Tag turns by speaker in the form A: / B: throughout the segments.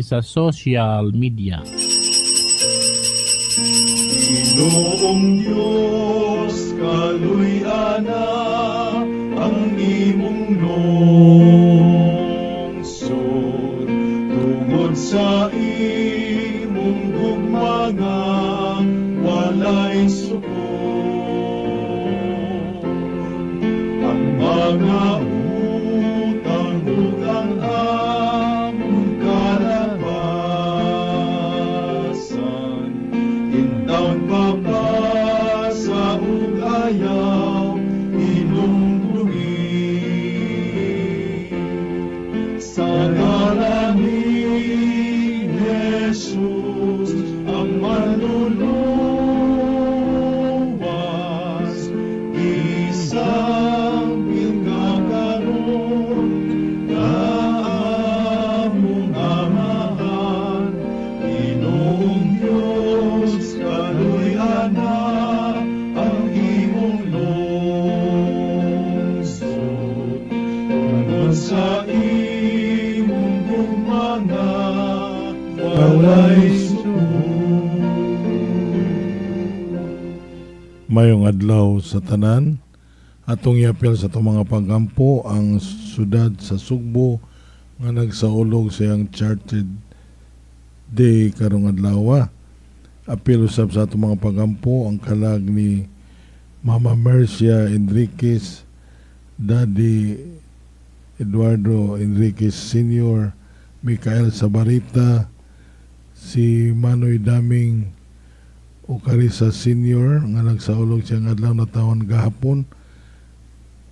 A: Sa social media.
B: Ginoong Diyos, kaluy-ana ang imong lungsod tungod sa imong gugma nga walay sukod. Ang mga utang ug ang among kalapasan, intawon papasa ug ayaw hinumdumi. Sa ngalan ni Jesus ang Manluluwas, isangpil ka karon nga among Amahan. Ginoong Diyos, kaluy-ana ang imong lungsod tungod sa imong gugma nga walay sukod.
C: Mayong adlaw sa tanan. Atong iapil sa atong mga pagampo ang syudad sa Sugbo nga nagsaulog sa iyang Chartered Day karong adlaw. Apil usab sa atong mga pagampo ang kalag ni Mama Mercia Enriquez, Daddy Eduardo Enriquez Sr., Mikael Sabarita, si Manoy Daming Ocarisa Sr. nga nagsaulog siya nga adlaw na taon gahapon,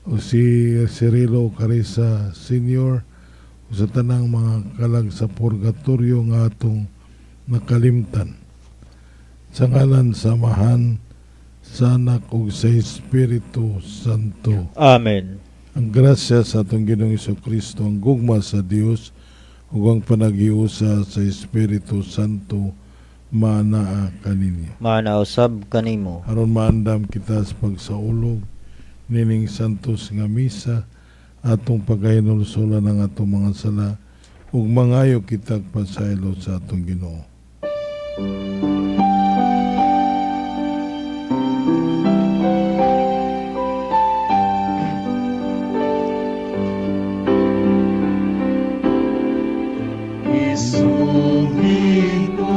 C: o si Cirilo Ocarisa Sr., o sa tanang mga kalag sa purgatorio nga atong nakalimtan. Sa ngalan sa Amahan, sa Anak ug sa Espiritu Santo.
D: Amen.
C: Ang grasya sa atong Ginoong Kristo, ang gugma sa Dios ug ang panaghiusa sa Espiritu Santo maanaa kaninyo.
D: Maana usab kanimo.
C: Aron maandam kita sa pagsaulog nining santos nga misa, atong pagkahinulsulan ang atong mga sala ug mangayo kita pasaylo sa atong Ginoo.
B: Isugid ko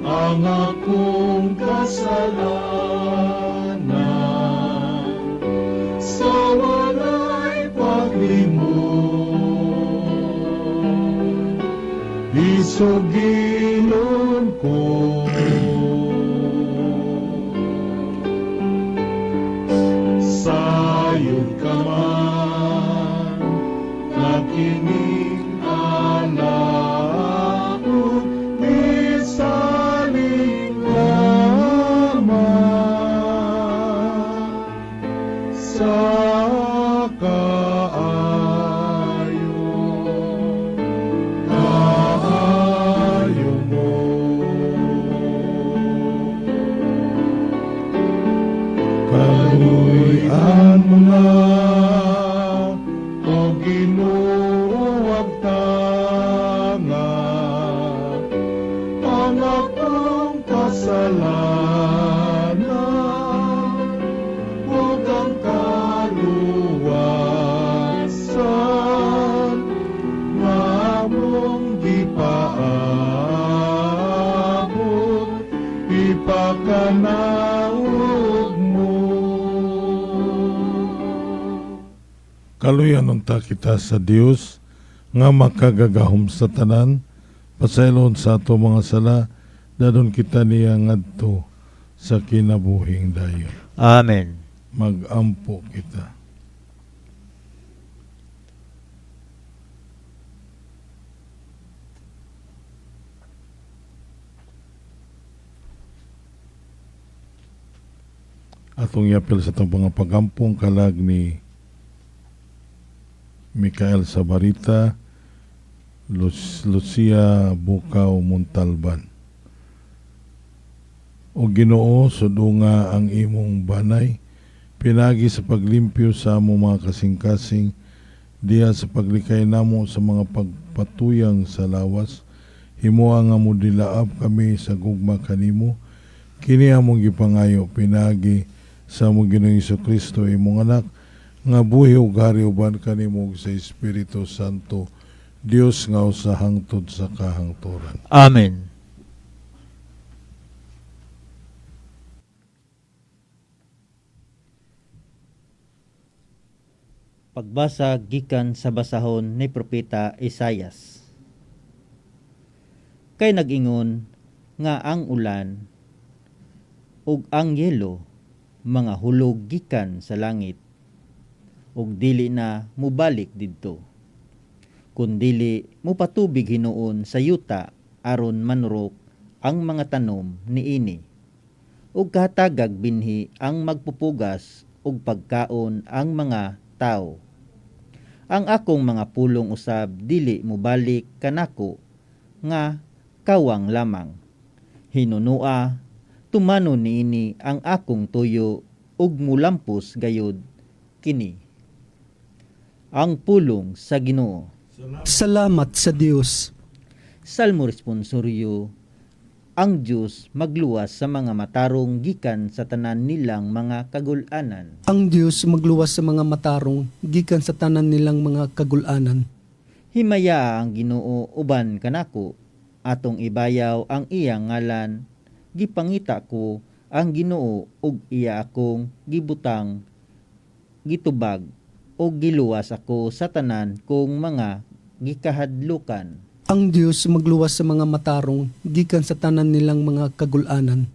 B: ang akong kasalanan sa walay paglimot. Isugilon ko sayod ka man nga kining alaot bisaling lamang sa kaayo kaayo mo. Kaluy-an mo na, O Ginoo, agtanga ang akong kasalanan ug ang kaluwasan nga among gipaabot, ipakanaog mo.
C: Kaluyan unta kita sa Dios nga makagagahom sa tanan, pasaylon sa ato mga sala, dadon kita niya ngadto sa kinabuhing dayon.
D: Amen.
C: Magampo kita. Atong iapil sa atong mga pagampong kalag ni Mikael Sabarita, Lucia Bukaw Montalban. O Ginoo, sudunga ang imong banay, pinagi sa paglimpyo sa among mga kasing-kasing. Diha sa paglikay namo sa mga pagpatuyang sa lawas, himoa nga modilaap kami sa gugma kanimo. Kini among gipangayo pinaagi sa among Ginoong Kristo, imong anak, nga buhi ug hari uban kanimo ug sa Espiritu Santo, Dios nga usa hangtod sa kahangturan.
D: Amen. Pagbasa gikan sa basahon ni Propeta Isayas. Kay nag-ingon nga ang ulan ug ang yelo mga hulog gikan sa langit ug dili na mubalik didto, kun dili mopatubig hinuon sa yuta aron manurok ang mga tanom niini ug kahatagag binhi ang magpupugas og pagkaon ang mga tawo. Ang akong mga pulong usab dili mobalik kanako nga kawang lamang. Hinunua tumanon niini ang akong tuyo ug mulampos gayud kini. Ang pulong sa Ginoo.
E: Salamat sa Dios.
D: Salmo responsorio. Ang Dios magluwas sa mga matarong gikan sa tanan nilang mga kagul-anan.
E: Ang Dios magluwas sa mga matarong gikan sa tanan nilang mga kagul-anan.
D: Himaya ang Ginoo uban kanako, atong ibayaw ang iyang ngalan. Gipangita ko ang Ginoo ug iya akong gibutang gitubag ug giluwas ako sa tanan kong mga gikahadlukan.
E: Ang Dios magluwas sa mga matarong gikan sa tanan nilang mga kagul-anan.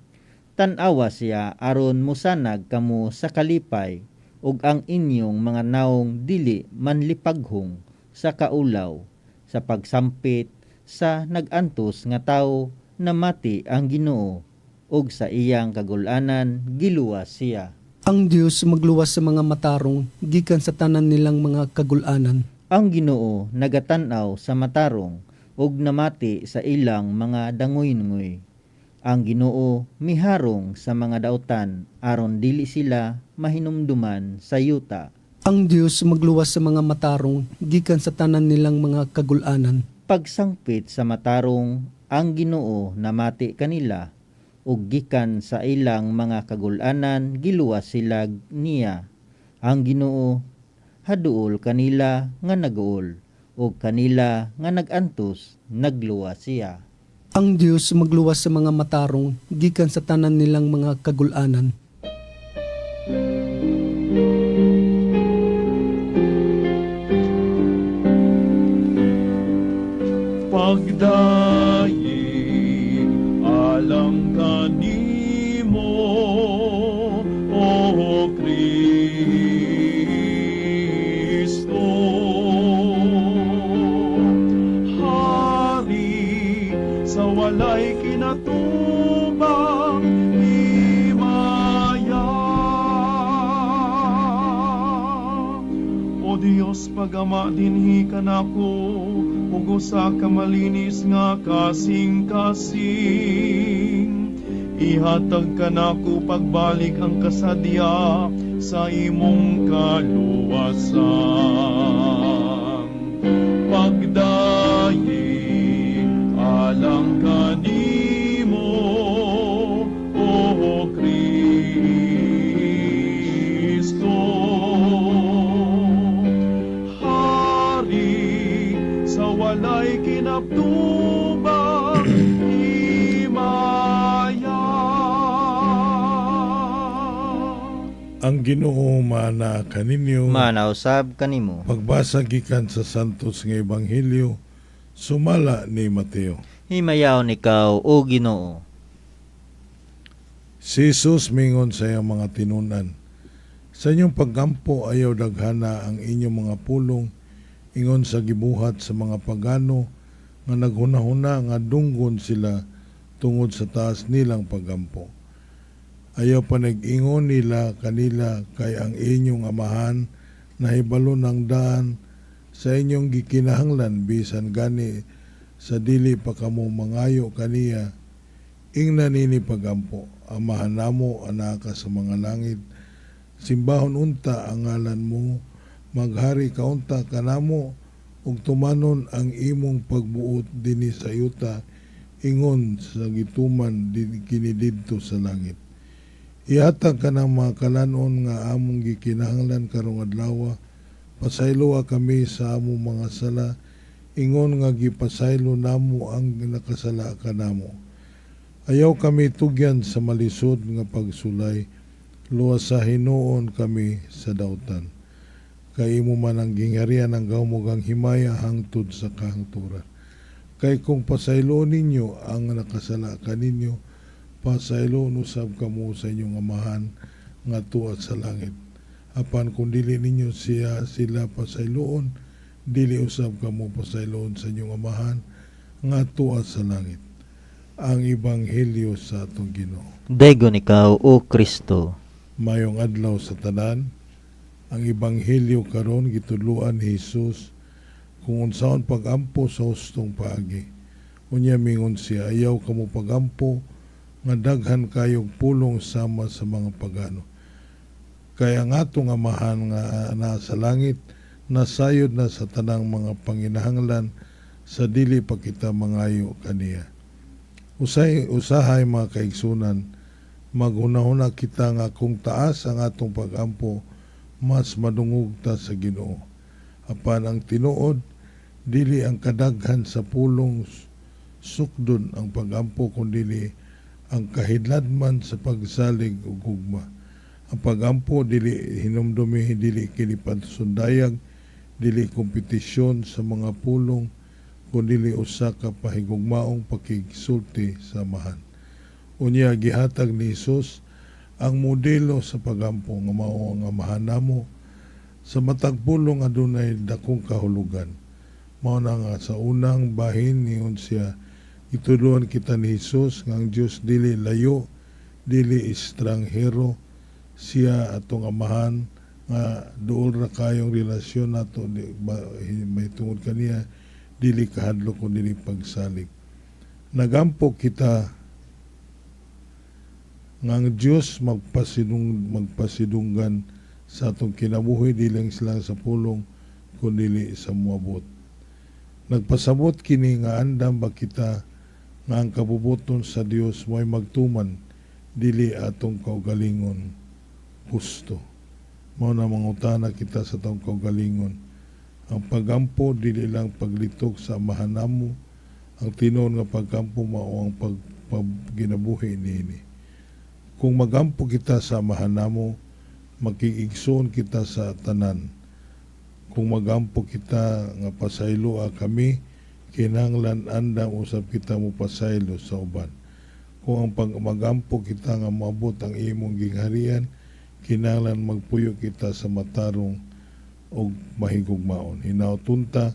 D: Tan-awa siya aron mosanag kamo sa kalipay ug ang inyong mga naong dili manlipaghong sa kaulaw sa pagsampit sa nag-antos nga tawo, namati ang Ginoo ug sa iyang kagul-anan giluwas siya.
E: Ang Dios magluwas sa mga matarong gikan sa tanan nilang mga kagul-anan.
D: Ang Ginoo nagatan-aw sa matarong ug namati sa ilang mga dangoy-ngoy. Ang Ginoo miharong sa mga dautan aron dili sila mahinumduman sa yuta.
E: Ang Dios magluwas sa mga matarong gikan sa tanan nilang mga kagul-anan.
D: Pagsangpit sa matarong, ang Ginoo namati kanila ug gikan sa ilang mga kagul-anan giluwas sila niya. Ang Ginoo haduol kanila nga naguol ug kanila nga nag-antos nagluwas siya.
E: Ang Dios magluwas sa mga matarong gikan sa tanan nilang mga kagul-anan.
B: Pagdaig alang kanimo, O Kristo, Hari sa walay kinatubang himaya. O Dios, pag-ama dinhi kanako ug usa ka malinis nga kasing-kasing. Ihatag kanako pagbalik ang kasadya sa imong kaluwasan. Pagdaig alang kanimo, O Kristo, Hari sa walay kinatubang himaya.
C: Ang Ginoo maana kaninyo.
D: Maana usab kanimo.
C: Pagbasa gikan sa Santos nga Ebanghelyo sumala ni Mateo.
D: Himayaon ikaw, o Ginoo.
C: Si Jesus mingon sa iyang mga tinunan, "Sa inyong paggampo ayaw daghana ang inyong mga pulong ingon sa gibuhat sa mga pagano nga naghunahuna nga dunggon sila tungod sa taas nilang paggampo. Ayaw pa nag-ingon nila kanila kay ang inyong amahan nahibalo ng daan sa inyong gikinahanglan bisan gani sa dili pa kamo mangayo kaniya. Ingna nini pagampo: Amahan namo, anaa ka sa mga langit, simbahon unta ang ngalan mo. Maghari kaunta kanamo ug tumanon ang imong pagbuot dinhi sa yuta ingon sa gituman kini didto sa langit. Ihatag kanang mga kalanon nga among gikinahanglan karong adlaw. Pasayloa kami sa among mga sala ingon nga gipasaylo namo ang nakasala kanamo. Ayaw kami tugyan sa malisod nga pagsulay, luwasa hinuon kami sa dautan. Kay imo man ang gingharian, ang gahom ug ang himaya hangtod sa kahangturan. Kay kung pasayloon ninyo ang nakasala kaninyo, pasayloon usab kamo sa inyong Amahan nga tuad sa langit. Apan kung dili ninyo sila pasayloon, dili usab kamo pasayloon sa inyong Amahan nga tuad sa langit. Ang Ebanghelyo sa atong Ginoo.
D: Daygon ikaw, O Kristo.
C: Mayong adlaw sa tanan. Ang Ebanghelyo karon gitudloan ni Jesus kung unsaon pagampo sa hustong paagi. Unya mingon siya, "Ayaw kamo pagampo nga daghan kayog pulong sama sa mga pagano. Kay ang atong Amahan nga naa sa langit nasayod na sa tanang mga panginahanglan sa dili pa kita mangayo kaniya." Usay usahay, mga kaigsunan, maghunahuna kita nga kung taas ang atong pagampo, mas madungog ta sa Ginoo. Apan ang tinuod, dili ang kadaghan sa pulong sukdon ang pagampo kundili ang kahidladman sa pagsalig ug gugma. Ang pagampo dili hinumdumi, dili kini pagsundayag, dili kompetisyon sa mga pulong, kundili usa ka pahigugmaong pakigsulti sa Amahan. Unya gihatag ni Hesus ang modelo sa pagampo nga mao ang Amahan namo. Sa matag pulong adunay dakong kahulugan. Mao na nga sa unang bahin, ningon siya, itudloan kita ni Hesus nga ang Dios dili layo, dili estranghero, siya atong Amahan nga duol ra kayong relasyon nato di, ba, may tungod kaniya dili kahadlok kun dili pagsalig. Nagampo kita nga ang Dios magpasidunggan sa atong kinabuhi dili lang sa pulong kundi sa muabot. Nagpasabot kini nga andam ba kita nga ang kabubuton sa Dios mo'y magtuman, dili atong kaugalingon gusto. Mao na mangutana kita sa atong kaugalingon. Ang pagampo dili lang paglitok sa Amahan namo. Ang tinuod nga pagkampo mao ang pagkinabuhi niini. Kung magampo kita sa Amahan namo, makigigsoon kita sa tanan. Kung magampo kita nga pasayloa kami, kinahanglan andam usab kita mo pasaylo sa uban. Kung ang pag magampo kita nga moabot ang imong gingharian, kinahanglan magpuyo kita sa matarong og mahigugmaon. Hinaot unta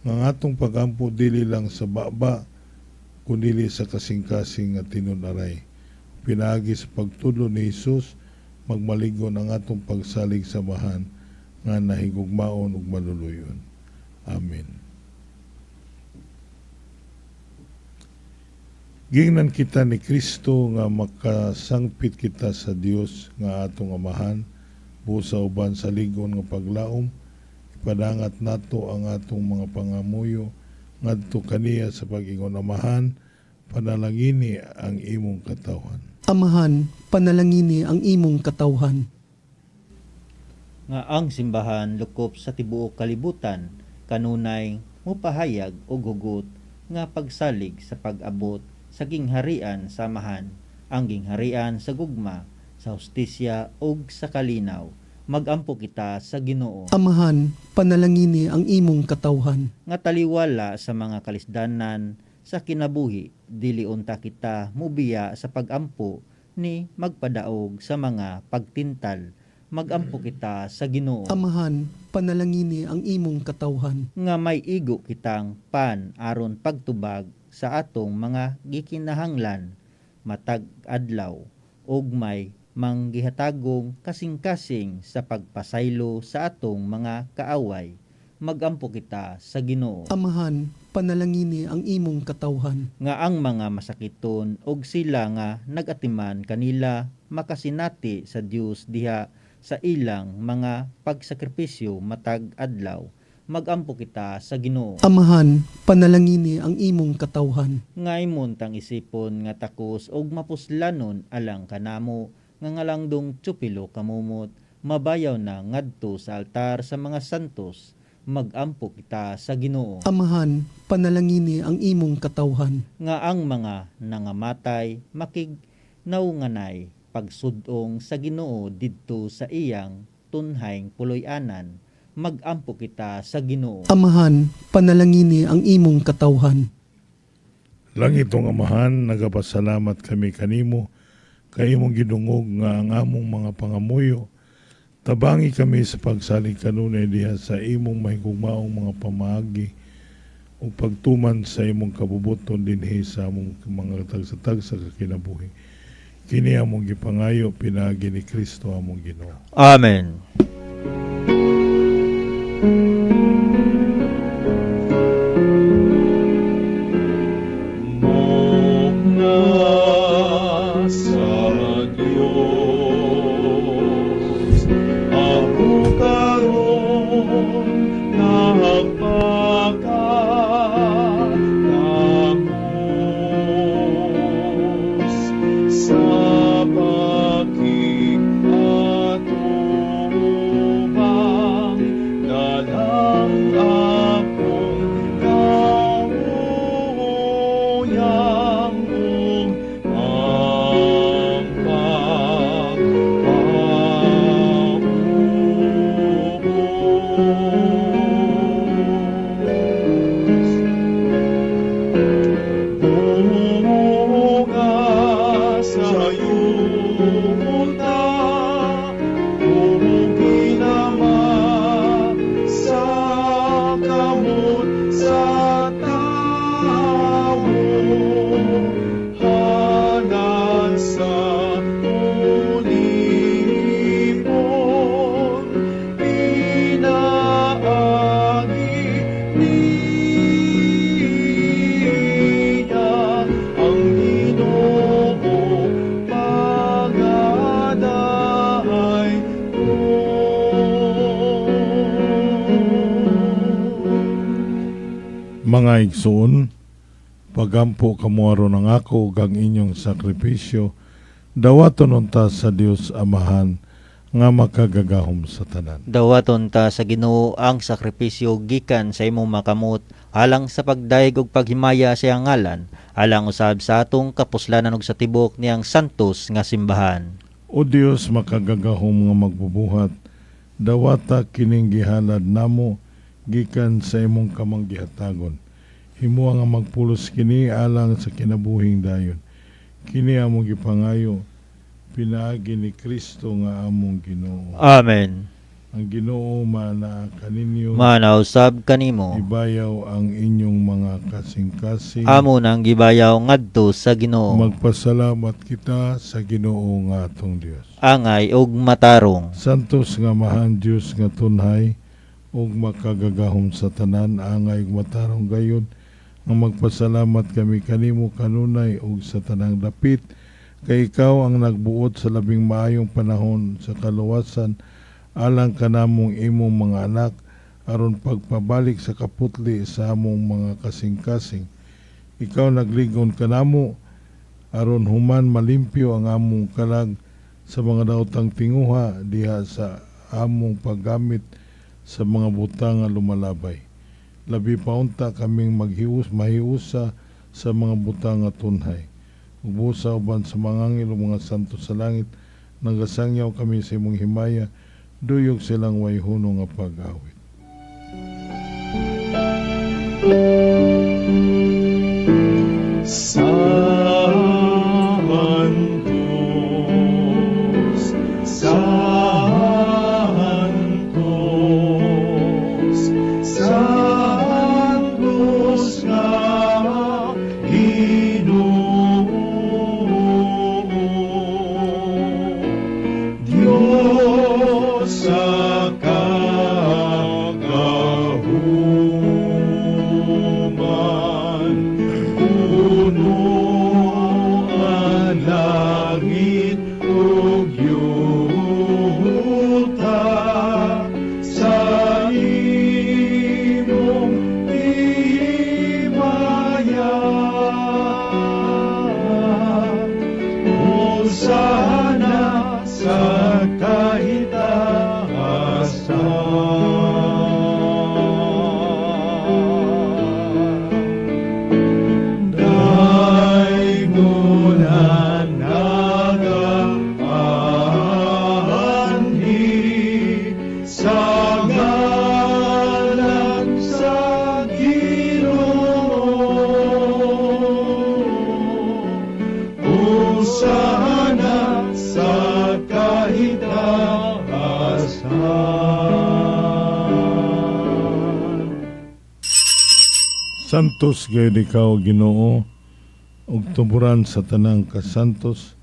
C: nga ang atong pagampo dili lang sa baba kundili sa kasing-kasing nga tinud-aray. Pinaagi sa pagtudlo ni Hesus, magmaligon ang atong pagsalig sa Amahan nga nahigugmaon ug maluluyon. Amen. Gingnan kita ni Kristo nga makasangpit kita sa Dios nga atong Amahan, busa uban sa ligon nga paglaom, ipadangat nato ang atong mga pangamuyo ngadto kaniya sa pag-ingon, "Amahan, panalangini ang imong katawhan."
E: Amahan, panalangini ang imong katawhan.
D: Nga ang simbahan lukop sa tibuok kalibutan kanunay mopahayag og hugot nga pagsalig sa pag-abot sa gingharian sa Amahan, ang gingharian sa gugma, sa hustisya ug sa kalinaw. Magampo kita sa Ginoo.
E: Amahan, panalangini ang imong katawhan.
D: Nga taliwala sa mga kalisdanan sa kinabuhi, dili unta kita mubiya sa pagampo ni magpadaog sa mga pagtintal. Magampo kita sa Ginoo.
E: Amahan, panalangini ang imong katawhan.
D: Nga may igo kitang pan aron pagtubag sa atong mga gikinahanglan matag adlaw ug may manggihatagong kasing-kasing sa pagpasaylo sa atong mga kaaway. Magampo kita sa Ginoo.
E: Amahan, panalangini ang imong katawhan.
D: Nga ang mga masakiton og sila nga nagatiman kanila makasinati sa Dios diha sa ilang mga pagsakripisyo matag adlaw. Magampo kita sa Ginoo.
E: Amahan, panalangini ang imong katawhan.
D: Nga imong tang isipon nga takos og mapuslanon alang kanamo nga ngalangdong tsupilo kamumot mabayaw na ngadto sa altar sa mga santos. Magampo kita sa Ginoo.
E: Amahan, panalangini ang imong katawhan.
D: Nga ang mga nangamatay makig naunganay pagsudong sa Ginoo didto sa iyang tunhaing puloy-anan. Magampo kita sa Ginoo.
E: Amahan, panalangini ang imong katawhan.
C: Langitong Amahan, nagapasalamat kami kanimo kay imong gidungog nga ang among mga pangamuyo. Tabangi kami sa pagsalig kanunay diha sa imong mahigugmaong mga pamaagi ug pagtuman sa imong kabubuton dinhi sa among mga tagsa-tagsa ka kinabuhi. Kini among gipangayo pinaagi ni Kristo among Ginoo.
D: Amen.
B: Mukna sa Diyos, ako karon nagpakatapos sa pakig-atubang dalang akong kauyang ug ang pagpaubos. Bunga sa yuta, ug kinama sa kamot sa tawo, halad sa ulipon, pinaagi niya ang Ginoo pagaday ko.
C: Mga igsoon, pagampo kamo aron ang ako ug ang inyong sakripisyo, dawaton unta sa Dios Amahan nga makagagahom sa tanan.
D: Dawaton ta sa Ginoo ang sakripisyo gikan sa imong makamot alang sa pagdayeg ug paghimaya sa iyang ngalan, alang usab sa atong kapuslanan ug sa tibok niyang santos nga simbahan.
C: O Dios makagagahom nga magbubuhat, dawata kining gihalad namo gikan sa imong kamang gihatagon. Himoa nga magpulos kini alang sa kinabuhing dayon. Kini among gipangayo pinaagi ni Kristo nga among Ginoo.
D: Amen.
C: Ang Ginoo manaa kaninyo.
D: Mana usab kanimo.
C: Ibayaw ang inyong mga kasing-kasing.
D: Amo nang gibayaw ngadto sa Ginoo.
C: Magpasalamat kita sa Ginoo nga atong Dios.
D: Angay ug matarong.
C: Santos nga Amahan, Dios nga tunhay ug makagagahom sa tanan, angay ug matarong gayud nga magpasalamat kami kanimo kanunay ug sa tanang dapit, kay ikaw ang nagbuot sa labing maayong panahon sa kaluwasan alang kanamong imong mga anak aron pagpabalik sa kaputli sa among mga kasing-kasing. Ikaw nagligon kanamo aron human malimpyo ang among kalag sa mga daotang tinguha diha sa among paggamit sa mga butang nga lumalabay. Labi pa unta kaming mahiusa sa mga butang nga tunhay. Ug busa uban sa mga anghel ug mga santo sa langit, nagasangyaw kami sa imong himaya, duyog silang way hunong nga pag-awit.
B: Santos, Santos, Santos nga Ginoo, Dios sa kagahom.
C: Santos gayud ikaw, Ginoo, ug tuburan sa tanang kasantos.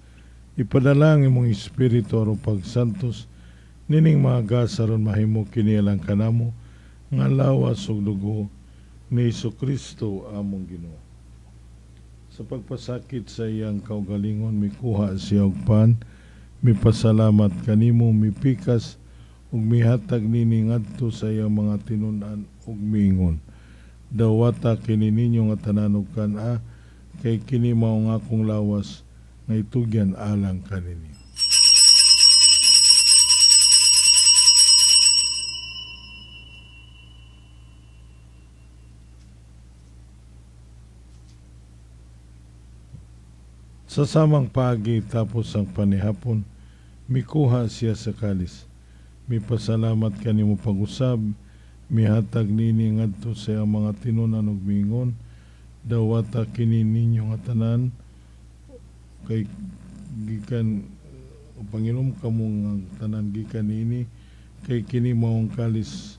C: Ipadala ang imong espiritu aron pagsantos nining mga gas aron mahimo kini alang kanamo nga lawas ug dugo ni Hesukristo among Ginoo. Sa pagpasakit sa iyang kaugalingon, mikuha siya og pan, mipasalamat kanimo, mipikas ug mihatag nini ngadto sa iyang mga tinun-an ug miingon: Dawata kini ninyo nga tanan og kan-a, kay kini mao ang akong lawas nga itugyan alang kaninyo. Sa samang paagi tapos ang panihapon, mikuha siya sa kalis. Mipasalamat kanimo pag-usab, mihatag nini ngadto sa iyang mga tinunan ug miingon: Dawata kini ninyo nga tanan, kay gikan panginom kamo nga tanan gikan niini, kay kini mao ang kalis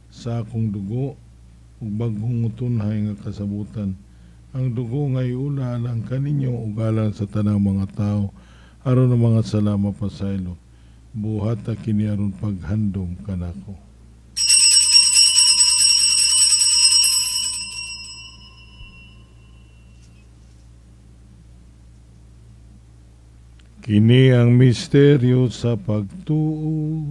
C: sa akong dugo ug bag-ong utunhay nga kasabutan. Ang dugo nga iula alang kaninyo ug alang sa tanang mga tawo aron ang mga sala mapasaylo. Buhata kini aron paghandom kanako. Kini ang misteryo sa pagtuo.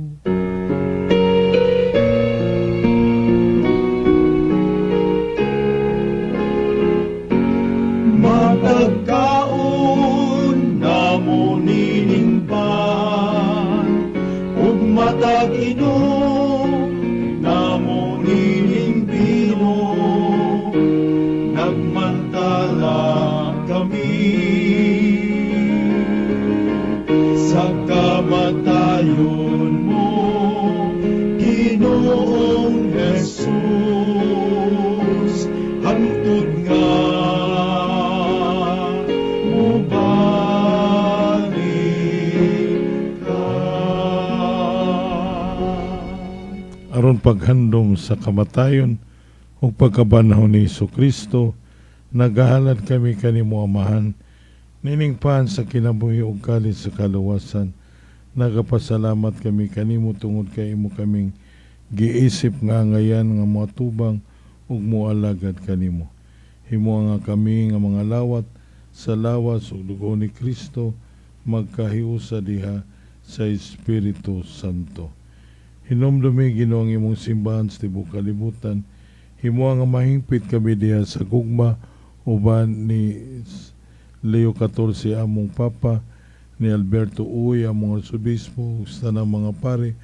B: Matagkaon namo nining pan, ug matag inom namo nining bino, nagmantala kami sa kamatayon mo, Ginoong Jesus, hangtod nga mubalik ka.
C: Aron paghandom sa kamatayon ug pagkabanhaw ni Hesukristo, nagahalad kami kanimo Amahan, nining pan sa kinabuhi ug kalis sa kaluwasan. Nagapasalamat kami kanimo tungod kay imo kaming giisip nga angayan nga moatubang ug moalagad kanimo. Himoa nga kami nga mga lawat sa lawas ug dugo ni Kristo magkahiusa diha sa Espiritu Santo. Hinumdumi Ginoo ang imong simbahan sa tibuok kalibutan. Himoa nga mahingpit kami diha sa gugma uban ni Leo XIV among Papa, ni Alberto Uy among Arsobispo, ug sa tanang mga pare,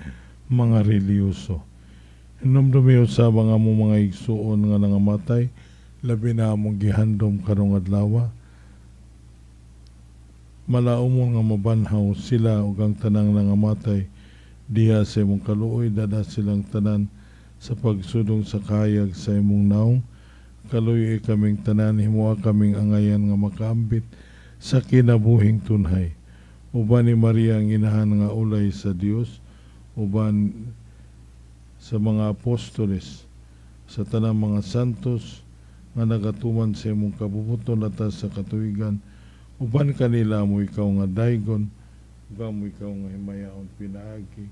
C: mga relihiyoso. Hinumdumi usab ang among mga igsuon nga nangamatay, labi na among gihandom karong adlaw. Malaumon nga mabanhaw sila ug ang tanang nangamatay diha sa imong kaluoy, dada silang tanan sa pagsudong sa kahayag sa imong naong. Kaluoy kaming tanan, himoa kaming angayan nga makaambit sa kinabuhing tunhay. Uban ni Maria ang inahan nga ulay sa Dios, uban sa mga apostoles, sa tanang mga santos nga nagatuman sa imong kabubuton atas sa katuigan, uban kanila mo ikaw nga daygon, ug amo ikaw nga himayaon pinaagi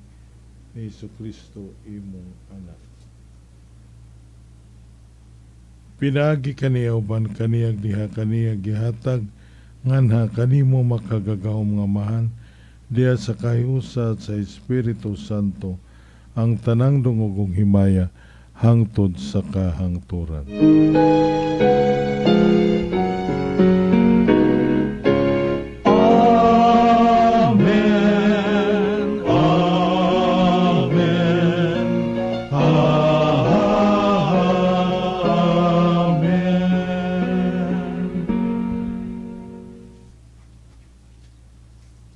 C: ni Hesukristo imong anak. Pinaagi kaniya uban kaniyag diha kaniya gihatag nganha kanimo makagagahom nga Amahan diha sa kahiusa sa Espiritu Santo ang tanang dungog ug himaya hangtod sa kahangturan.
B: Amen. Amen. Amen.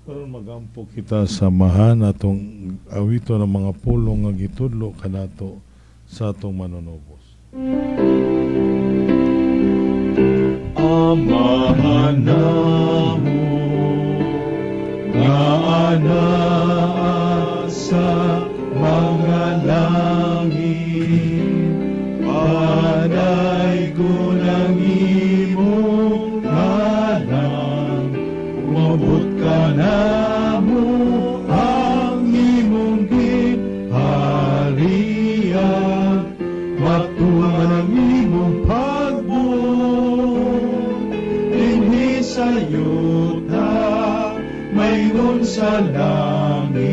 C: Karon magampo kita sa Amahan atong awito ng mga pulong nga gitudlo kanato sa atong manunubos.
B: Amahan namo nga anaa sa mga langit, panay Kanamo ang imong gingharian, matuman ang imong pagbuot dinhi sa yuta, maingon sa langit.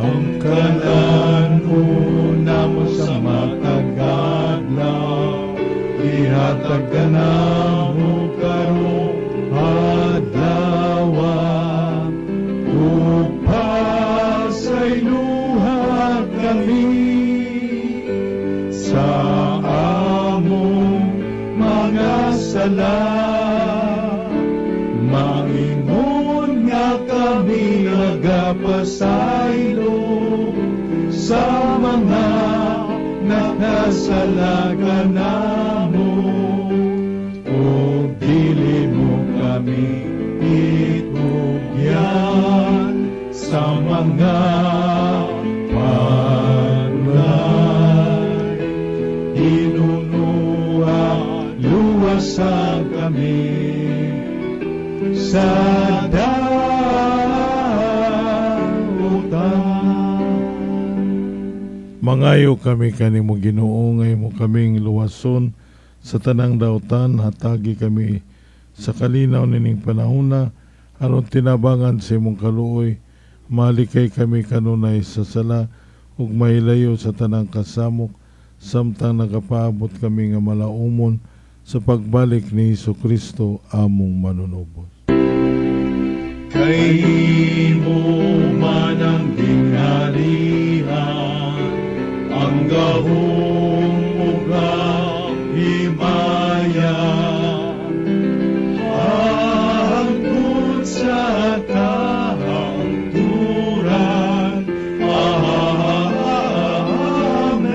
B: Ang kalan-on namo sa matag adlaw, ihatag kanamo karong adlaw. Ug pasayloha kami sa among mga sala, maingon nga kami nagapasaylo sa mga nakasala kanamo, ug dili mo kami itugyan sa mga panulay. Hinunua, luwasan kami sa dautan.
C: Mangayo kami kanimo, Ginoo, nga imo kaming luwason sa tanang dautan, hatagi kami sa kalinaw nining panahona aron tinabangan sa imong kaluoy malikay kami kanunay sa sala ug mahilayo sa tanang kasamok samtang nagapaabot kami nga malaumon sa pagbalik ni Hesus Kristo among manunubos.
B: Kay imo man ang gingharian, ang gahom ug ang himaya, hangtod sa kahangturan. Amen.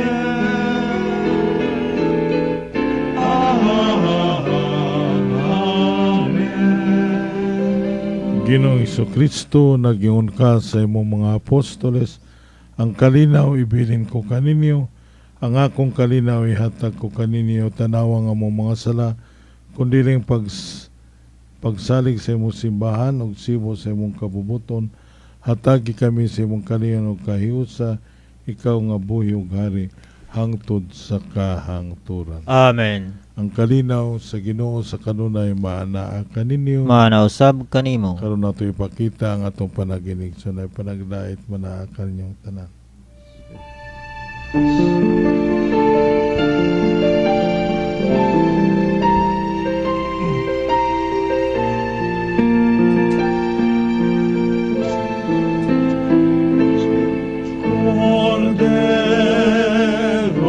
B: Amen.
C: Ginoong Kristo, nag-ingon ka sa imong mga apostoles, "Ang kalinaw ibilin ko kaninyo, ang akong kalinaw ihatag ko kaninyo, tanawa ang among mga sala, kundi pagsalig sa imong simbahan ug sibo sa imong kabubuton, hatagi kami sa imong kaliyon ug kahiusa, ikaw nga buhi ug hari hangtod sa kahangturan."
D: Amen.
C: Ang kalinaw sa Ginoo sa kanunay maanaa kaninyo.
D: Maana usab kanimo.
C: Karon nato ipakita ang atong panaginig sa panaglait manaa kaninyong tanan.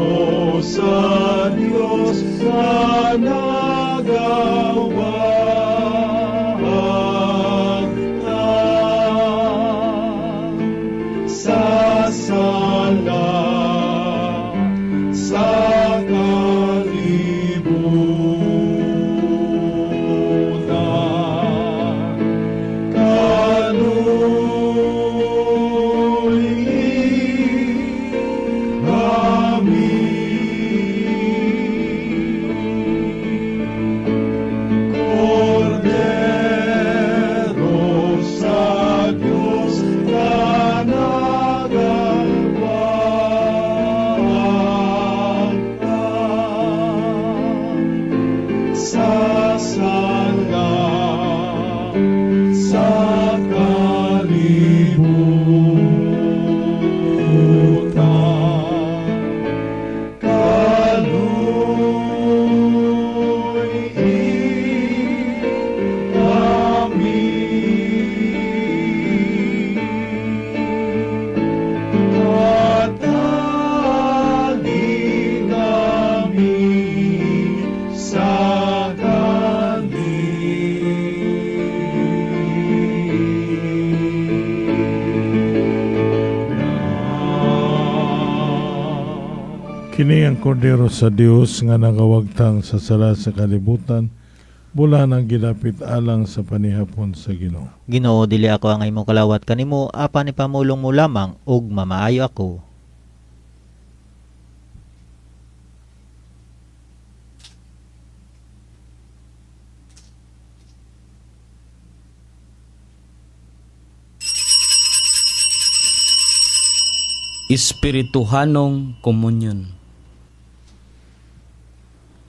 B: Kordero sa Diyos sa nagawagtang sa sala sa kalibutan. Kaluy'i kami. Kordero sa Diyos na nagawagtang sa sala sa kalibutan. Kaluy'i kami. Hatagi kami sa kalinaw.
C: Kini ang kordero sa Dios nga nagawagtang sa sala sa kalibutan, bulahan ang gidapit alang sa panihapon sa Ginoo.
D: Ginoo, dili ako angay mokalawat kanimo, apan ipamulong mo lamang ug mamaayo ako.
F: Espirituhanong komunyon.